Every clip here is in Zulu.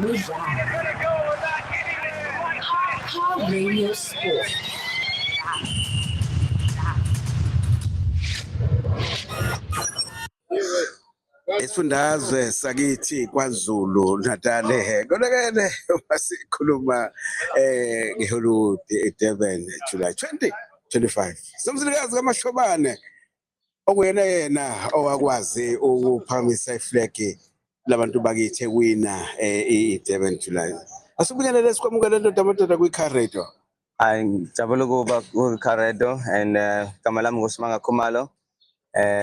Ezemidlalo. Car Radio Sport. Isifundazwe sakithi KwaZulu Natal konakele uma sikhuluma ngeHollywood eDurban July 2025. Somzilikazi kaMashobane okuyena yena owakwazi ukuphakamisa iflag labantu bakithi ewina iDurban July. Asibingelele, sikwamukele, ndoda amadoda, kwi-Car Radio. Hayi, ngijabula ukuba ku-Car Radio and igama lami nguSimanga Khumalo.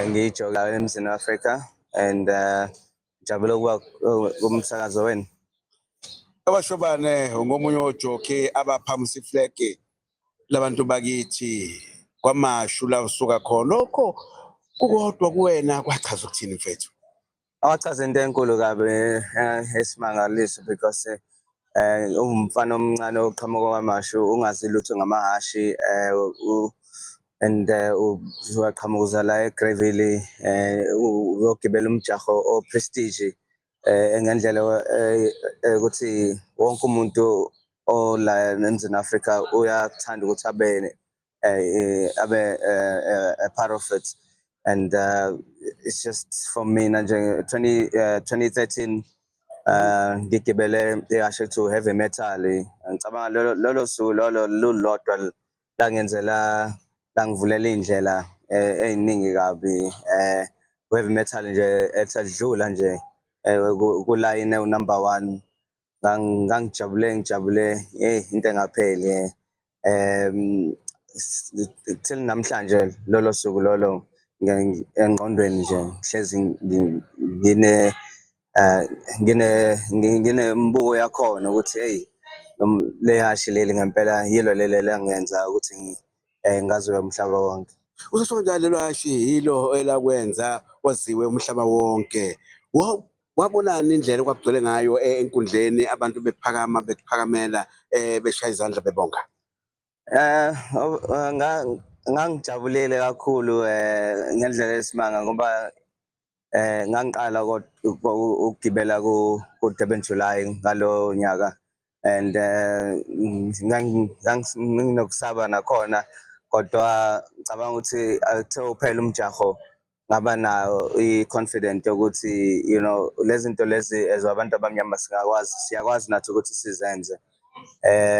Ngiyijoki eMzini Afrika and ngijabula ukuba kumsakazo wenu. Abashobane ngomunye wojoki abaphakamisa iflag labantu bakithi KwaMashu la usuka khona. Lokho kukodwa kuwena kwachaza ukuthini, mfethu? Awachaza into enkulu kabi, esimangaliso, because umfana omncane oqhamuka KwaMashu, ungazi lutho ngamahashi, and uyaqhamuka la eGreyville, uyogibela umjaho o prestige ngendlela ukuthi wonke umuntu ola eMzini Afrika uyathanda ukuthi abe a part of it, and it's just for mina nje 20 2013 ngigibele ihashe to Heavy Metal. Ngicabanga lolo suku lolo lulodwa langenzela, langivulela indlela eziningi kabi. Heavy Metal nje ethadlula nje kulayini number 1, ngangijabule, ngijabule, hey, into engapheli. Till namhlanje lolo suku lolo engqondweni nje hlezi ngine ngine nginembuko yakhona ukuthi hey, le hashi leli ngempela yilo leli langenza ukuthi ngaziwe umhlaba wonke. Usasho kanjalo, lelo hashi yilo elakwenza waziwe umhlaba wonke. Wabonani indlela okwakugcwele ngayo enkundleni, abantu bephakama, bekuphakamela, beshaya izandla, bebonga? Ngangijabulile kakhulu ngendlela esimanga ngoba ngangiqala ukugibela ku Durban July ngalo nyaka and nganginokusaba nakhona, kodwa ngicabanga ukuthi akuthe uphela umjaho ngaba nayo i-confident yokuthi lezi zinto lezi as abantu abamnyama singakwazi, siyakwazi nathi ukuthi sizenze.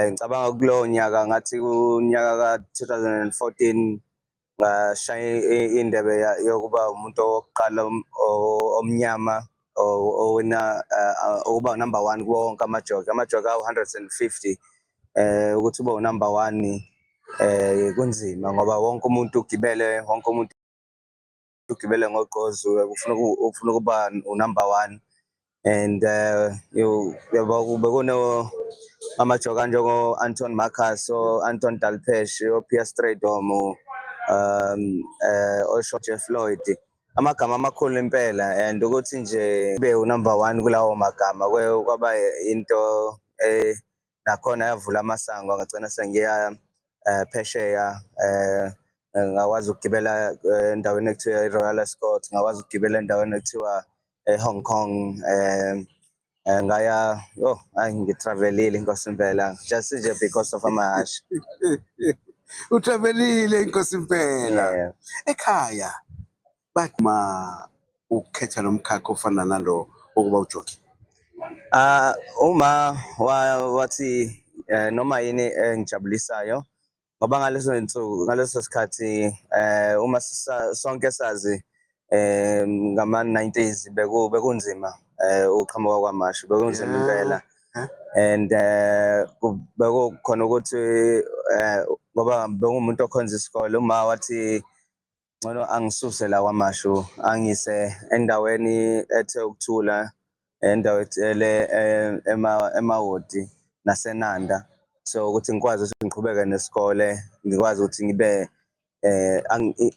Ngicabanga kulowo nyaka, ngathi kunyaka ka-2014, ngashaya indebe yokuba umuntu wokuqala omnyama owina ukuba number 1 kuwo wonke amajoki awu-150. Ukuthi ube unumber 1 kunzima ngoba wonke umuntu ugibele, wonke umuntu ugibele ngogqozi, ufuna ukuba unumber 1 and yabo bekuno amajoki anjengo Anton Marcus, o Anton Delpech, o Pierre Strydom, o Jeff Floyd, amagama amakhulu impela, and ukuthi nje ube unumber 1 kulawo magama kwaba into nakhona yavula amasango. Ngagcina sengiya phesheya, ngakwazi ukugibela endaweni ekuthiwa i-Royal Ascot, ngakwazi ukugibela endaweni ekuthiwa eHong Kong, ngaya, oh hayi, ngitravelile inkosi impela, just nje because of amahashi. Utravelile inkosi impela. Yeah. Ekhaya bathi ma ukukhetha lo mkhakha ofana nalo wokuba ujoki? Ah, uma wathi noma yini engijabulisayo, ngoba ngaleso nsuku, ngaleso sikhathi, uma sonke sazi ngama 90s bekunzima uqhamuka KwaMashu, bekunzima impela and bekukhona ukuthi ngoba bengumuntu okhonza isikole, uma wathi ngcono angisuse la KwaMashu, angise endaweni ethe ukuthula, endawo ethele eMawoti naseNanda, so ukuthi ngikwazi ukuthi ngiqhubeke nesikole, ngikwazi ukuthi ngibe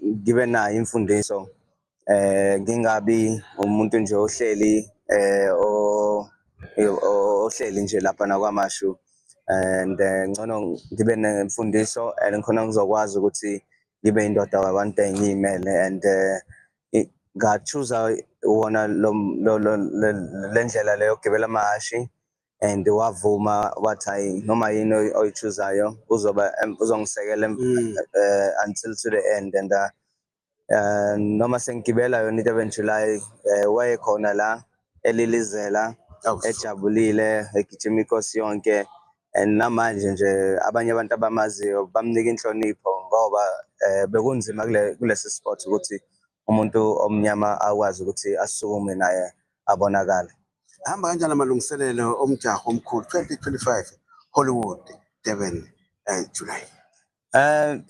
ngibe nayo imfundiso, ngingabi umuntu nje ohleli ohleli nje lapha naKwaMashu, and ngcono ngibe nemfundiso and khona ngizokwazi ukuthi ngibe indoda one day, ngiyimele, and nga-choose wona lo le ndlela leyo yokugibela amahhashi. And wavuma wathi hayi, noma yini oyi-choosayo uzoba uzongisekela until to the end. And noma sengigibela yona i-Durban July, wayekhona la elilizela, ejabulile, egijima inkosi yonke. And namanje nje abanye abantu abamaziyo bamnika inhlonipho ngoba bekunzima kulesi sport ukuthi umuntu omnyama akwazi ukuthi asukume naye abonakale. Hamba kanjani amalungiselelo omjaho omkhulu 2025 Hollywood Durban July?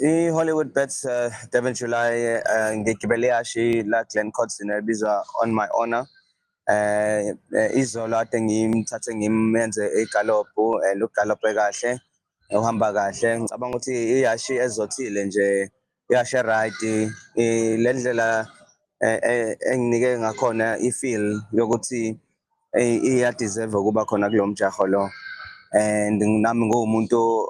I-Hollywood Bets Durban July, ngigibele ihashi la Glenn Kotzen ebizwa On My Honor. Izolo ade ngimthathe ngimenze i-gallop and u-gallope kahle, uhamba kahle. Ngicabanga ukuthi ihashi ezothile nje, ihashi right, le ndlela enginike ngakhona i-feel yokuthi iya deserve ukuba khona kulo mjaho lo. And nami nguwumuntu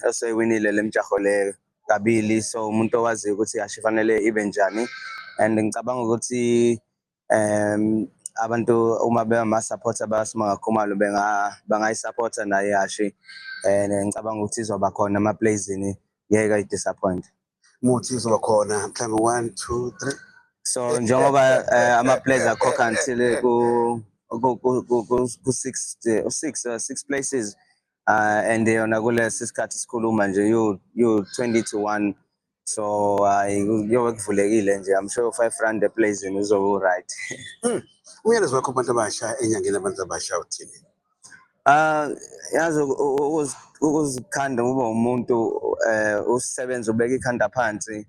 osewinile le mjaho le kabili, so umuntu owaziyo ukuthi ihashi fanele ibe njani. And ngicabanga ukuthi abantu uma bengama-supporter baSimanga Khumalo bangayisupporta nayo ihashi and ngicabanga ukuthi izoba khona ama-playsini, ngeke ayi-disappoint. Muthi izoba khona mhlawumbe 1 2 3? So njengoba ama-players akhokha until ku six places, and yona kulesi sikhathi sikhuluma nje you 20 to 1, so hayi, kuyobe kuvulekile nje. I'm sure R5 eplazini uzobe right. Umyalezo wakho kubantu abasha enyangeni abantu abasha uthini? Yazi ukuzikhanda ube umuntu, usebenza, ubeka ikhanda phansi,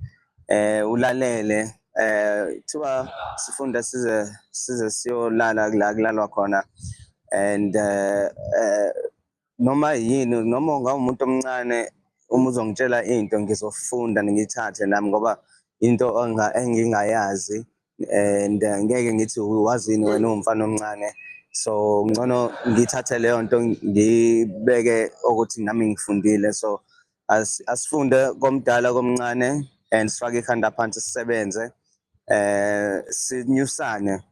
ulalele. Kuthiwa sifunda size siyolala la kulalwa khona. And noma yini, noma ungawumuntu omncane, uma uzongitshela into ngizofunda ngiyithathe nami ngoba into engingayazi and ngeke ngithi wazini wena uwumfana omncane. So ngcono ngithathe leyo nto ngibeke ukuthi nami ngifundile. So asifunde komdala, komncane, and sifake ikhanda phansi, sisebenze, sinyusane.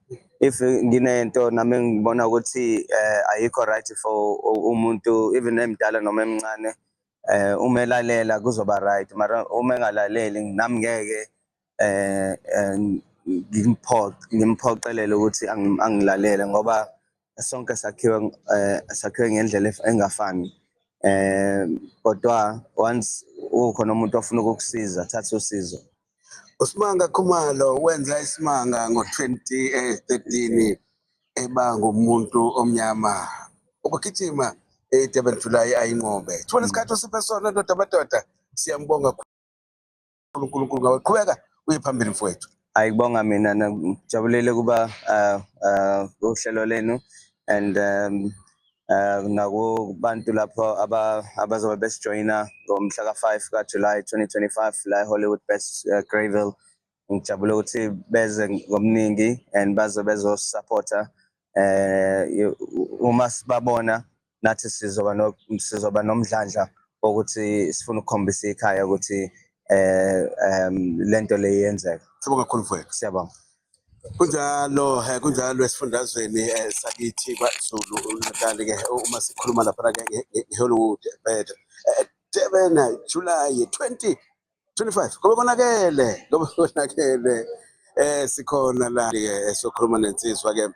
If nginento nami ngibona ukuthi ayikho right for umuntu, even emdala noma emncane, uma elalela kuzoba right, mara uma engalaleli nami ngeke ngimphoqelele ukuthi angilalele ngoba sonke sakhiwe ngendlela engafani. Kodwa once ukhona umuntu ofuna ukukusiza, thatha usizo. USimanga Khumalo wenza isimanga ngo-2013 eba ngumuntu omnyama ukugijima eDurban July ayinqobe. Thola isikhathi osiphe sona, ndoda madoda, siyambonga kakhulu uNkulunkulu ngawe. Qhubeka uye phambili, mfowethu. Ayikubonga mina, ngijabulele kuba uhlelo lenu and nakubantu lapho abazobe besijoyina ngomhla ka-5 kaJuly 2025 la eHollywood Bets Greyville. Ngijabule ukuthi beze ngobuningi and baze bezosupporta. Uma sibabona nathi sizoba nomdlandla wokuthi sifuna ukukhombisa ikhaya ukuthi lento le iyenzeka. Sibonga kakhulu, mfowethu. Siyabonga. Kunjalo, kunjalo esifundazweni sakithi kwaZulu Natal ke uma sikhuluma lapha ke nge-Hollywood Bet Durban July 2025. Ngoba konakele sikhona la ke sokhuluma nensizwa ke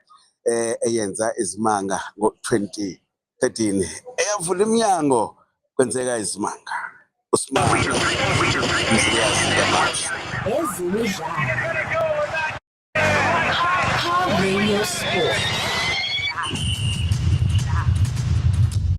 eyenza izimanga ngo-2013, eyavula iminyango kwenzeka izimanga, uSimanga Mzilikazi kaMashu. Ezemidlalo. Car Radio Sport.